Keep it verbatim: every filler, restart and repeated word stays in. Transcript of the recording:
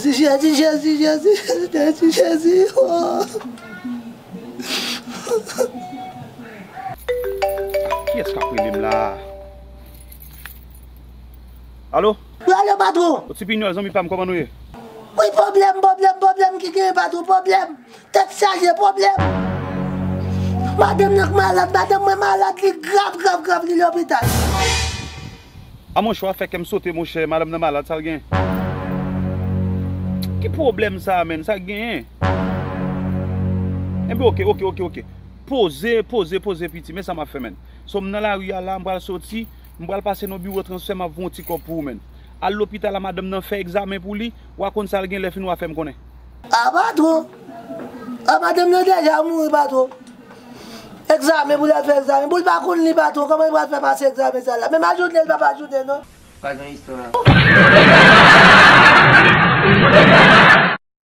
Jezi, Jezi, Jezi, Jezi, Jezi, oh. Kiyès k ap rele m la? Alo? Wi, alo, patwon. O, Ti Pinyòl, zanmi pa m, kòman nou ye? Wi, pwoblèm, pwoblèm, pwoblèm ki genyen, patwon, pwoblèm. Tèt chaje, pwoblèm. Madanm nan k malad, madanm mwen malad, li grav, grav, grav, li lopital. A monchè, w ap fè kè m sote, monchè, madanm nan malad, sa l gen? Ki pwoblèm sa a, menn? Sa k genyen? Enben, oke, oke, oke, oke. Poze, poze, poze, piti. Men sa m ap fè, menn. So, m nan lari a la, m pral soti, m pral pase nan biwo transfè, m ap voye yon ti kòb pou ou, menn. Al lopital la, madanm nan fè egzamen pou li, w a konn sa l gen lè fini, w a fè m konnen. A, patwon! A, madanm nan deja mouri, patwon. Egzamen pou l al fè egzamen. Pou l pa konn li, patwon, kòman l pral fè pase egzamen sa la? Menm ajounen, l p ap ajounen, non. Pa gen istwa.